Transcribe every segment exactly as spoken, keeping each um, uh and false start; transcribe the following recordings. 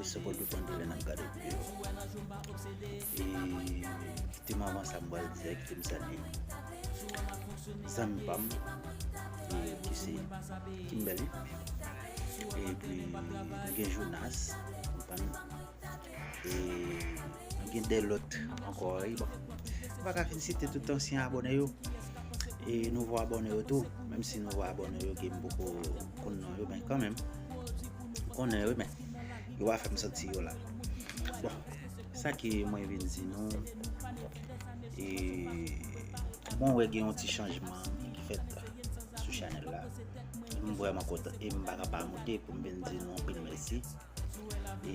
Sa pral depann de lè n ap gade videyo. E kite m avan sa m pral di a, kite m salye zanmi pa m, e, ki se Kimberly. Epi nou gen Jonas, konprann. E nou gen de lòt ankò, wi, bon. M pa ka fin site tout ansyen abòne yo e nouvo abòne yo tou, menm si nouvo abòne yo gen m poko konn non yo, men kanmenm, m konnen yo, men yo pa fè m santi yo la. Bon, sa ke mwen vin di nou, e mwen wè gen yon ti chanjman ki fèt sou chanèl la. M vrèman kontan e m pa ka pa monte pou m vin di nou anpil mèsi. E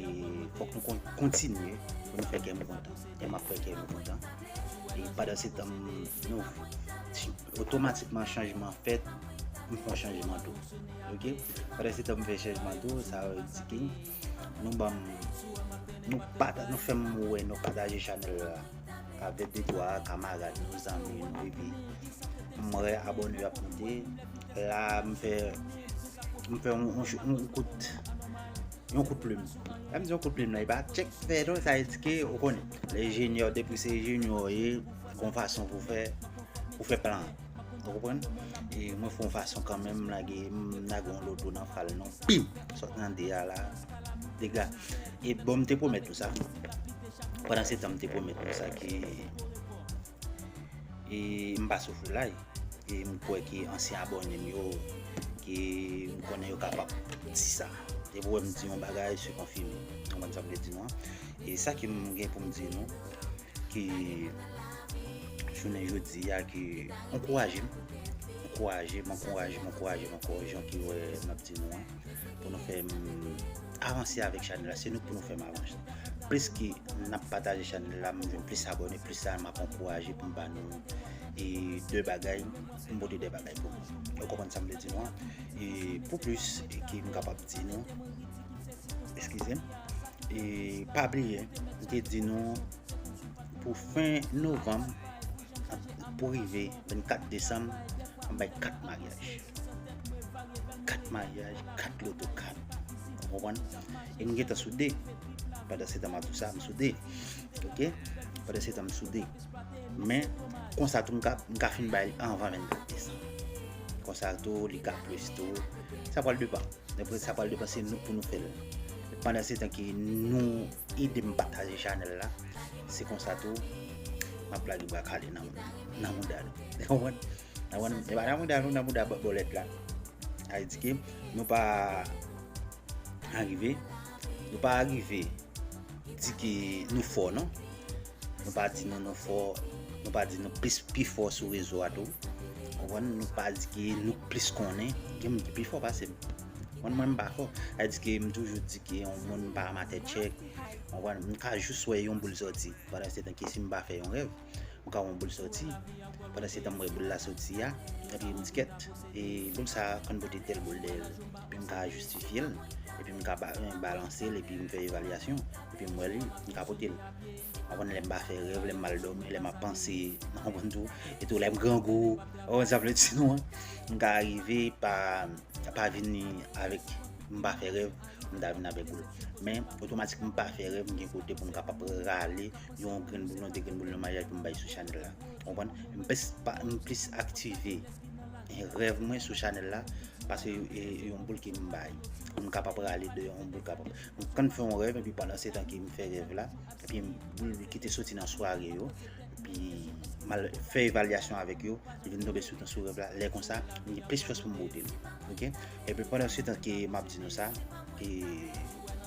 fòk nou kon- kontinye pou nou fè kè m kontan. E m ap fè kè m kontan. E pandan se tan, nou, otomatikman chanjman fèt, m fè yon chanjman tou. Oke? Pandan se tan m fè chanjman tou, sa vle di ke nou ban m, nou pata- nou fè m wè nou pataje chanèl la avèk de twa kamarad nou, zanmi nou, epi m wè abòne yo ap monte. La, m fè, m fè yon, yon, yon kout, yon kout plim. Lè m di yon kout plim la, e pa tchèk fè non, sa vle di ke, ou konnen, lè junior, depi se junior ye, gon fason pou fè, pou fè plan. Ou konprann? E mwen fè yon fason kanmenm, m lage, m lage yon loto nan fal non. Pim! Sot nan de a la, dega. E bon, m te pwomèt nou sa. Pandan se tan, m te pwomèt nou sa ke, e m pa sou foulay. E m kwè ke ansyen abòne m yo, ke m konnen yo kapab di sa. Depi w wè m di yon bagay, se konfime. Ou konprann sa m vle di nou an? E sa ke m gen pou m di nou, ke jounen jodi a, ke ankouraje m, ankouraje m, ankouraje m, ankouraje m ankò, jan ke wè m ap di nou an, pou nou fè m avanse avèk chanèl la. Se nou pou nou fè m avanse. Plis ke n ap pataje chanèl la, m jwenn plis abòne, plis sa m ap ankouraje pou m ba nou e de bagay, pou m pote de bagay pou nou. Ou konprann sa m vle di nou an? E pou plis, e ke m kapab di nou, eskize m, e pa bliye, m te di nou pou fen novanm, pou rive vennkat desanm, m bay kat maryaj. Kat maryaj, kat loto, kat. Ou konprann? E m gentan sou de. Pandan se tan m ap di w sa, m sou de. Oke? Pandan se tan m sou de. Men, konsa tou, m ka, m ka fin bay anvan vennkat desanm. Konsa tou, li ka plis tou. Sa pral depann. Dapre sa pral depann, se nou pou nou fè l. Pandan se tan ke nou ede m pataje chanèl la, se konsa tou, m ap lage bwa kale nan, nan mouda nou. Ou konprann? Nan mouda, nan mouda nou, nan mouda bòlèt la. Sa vle di ke nou pa arive, nou pa arive di ke nou fò, non. Nou pa di nou, nou fò, nou pa di nou plis, pi fò sou rezo a tou. Ou konprann? Nou pa di ke nou plis konnen. Gen moun ki pi fò pase m. Mwen, mwen, m pa fò. Sa vle di ke m toujou di ke yon moun pa amatè tchèk. Ou konprann? M ka jis wè yon boul sòti. Pandan se tan ke si m pa fè yon rèv, m ka wè yon boul sòti. Pandan se tan m wè boul la sòti a, epi m di kèt, e boul sa a konn pote tèl boul dèyè l. Epi m ka jistifye l. Epi m ka ba- balanse l, epi m fè evalyasyon. Epi m wè li, m ka pote l. Ou konprann, lè m pa fè rèv, lè m mal dòmi, lè m ap panse, ou konprann tou, e tou lè m grangou, ou konprann sa m vle di nou an. M ka rive pa, pa vini avèk, m pa fè rèv, m ta vin avèk boul. Men, otomatik m pa fè rèv, m gen kote pou m kapab rale yon grenn boul, yon de grenn boul nan maryaj pou m bay sou chanèl la. Ou konprann? M plis, pa- m plis aktive e rèv mwen sou chanèl la, pase e, e yon boul ke m bay. Pou m kapab rale de yon boul kapab. M konn fè yon rèv, epi pandan se tan ke m fè rèv la, epi m boul ki te soti nan sware yo, epi m al fè evalyasyon avèk yo, li vin tonbe sou, sou rèv la. Lè konsa, m gen plis fòs pou m boute l. Oke? Epi pandan se tan ke m ap di nou sa, e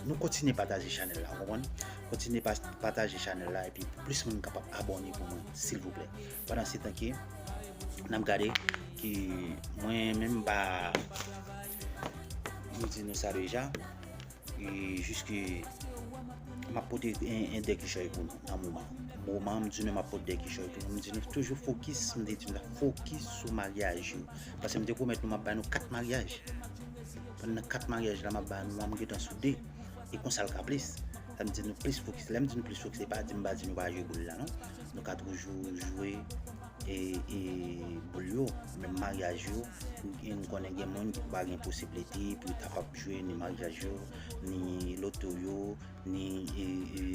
nou kontinye pataje chanèl la, ou konprann? Kontinye pa- pataje chanèl la, epi pou plis moun kapab abòne pou mwen, silvouplè. Pandan se tan ke n ap gade ke mwen menm pa, m di nou sa deja, e jis ke m ap pote en, en de kichòy pou nou nan moman. Moman, m di nou m ap pote de kichòy pou nou. M di nou toujou fokis, m te di nou la, fokis sou maryaj yo. Pase m te pwomèt nou m ap ba nou kat maryaj. Pandan kat maryaj la m ap ba nou an, m gentan sou de. E konsa l ka plis. Sa m di nou plis fokis. Lè m di nou plis fokis, se pa di m pa di nou pa jwe boul la, non. Nou ka toujou jwe e, e boul yo. Men m maryaj yo, nou konnen gen moun ki pa gen posiblite pou yo ta kapab jwe ni maryaj yo, ni loto yo, ni e, e,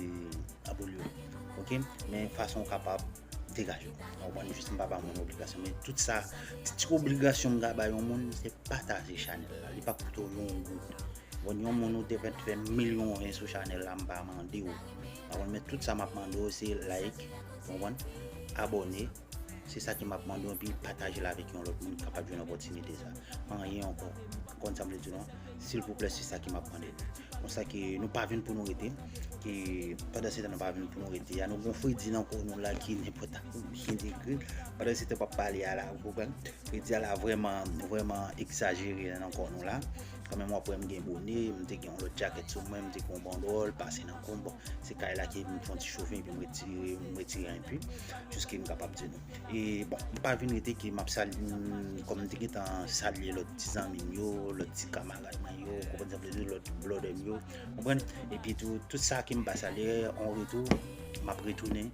aboul yo. Ok? Men fason w kapab degaje w. Ou konprann, jis m pa ba moun obligasyon. Men tout sa, ti, ti obligasyon m ka ba yon moun, se pataje chanèl la. Li pa koute w yon goud. Bon, yon moun ou te fè milyon yen sou chanèl la, m pa mande w. Ou konprann, men tout sa m ap mande w, se like, ou konprann, abòne. Se sa ki m ap mande w, epi pataje l avèk yon lòt moun ki kapab jwenn opòtinite sa. Pa anyen ankò. Konn sa m vle di w lan? Silvouplè, se sa ki m ap mande nou. Konsa ke nou pa vin pou nou rete. Ke pandan se tan nou pa vin pou nou rete a, nou gon fredi nan kò nou la ki nenpòt a byen degre. Pandan se tan p ap pale a la, ou konprann? Fredi a la vrèman, vrèman egzajere nan kò nou la. Kanmenm, w ap wè m gen bone, m te gen yon lòt djakèt sou mwen, m te gen yon bandwòl, pase nan kou m. Bon, se kay la ke m fè yon ti chofin, epi m retire, m retire enpe, jis ke m kapab di nou. E bon, m pa vin rete ke m ap sal-, m, kòm m te gentan salye lòt ti zanmi m yo, lòt ti kamarad mwen yo, konprann sa m vle di, lòt blòdè m yo, konprann? Epi tou, tout sa ke m pa salye, an retou, m ap retounen,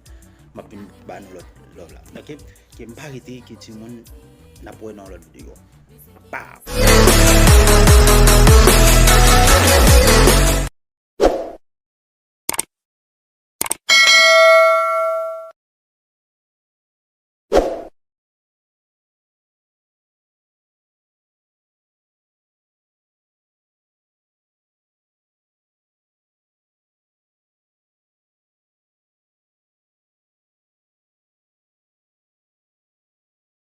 m ap vin ba nou lòt love la. Ok? Ke m pa rete, ke timoun, n ap wè nan lòt videyo. Pow!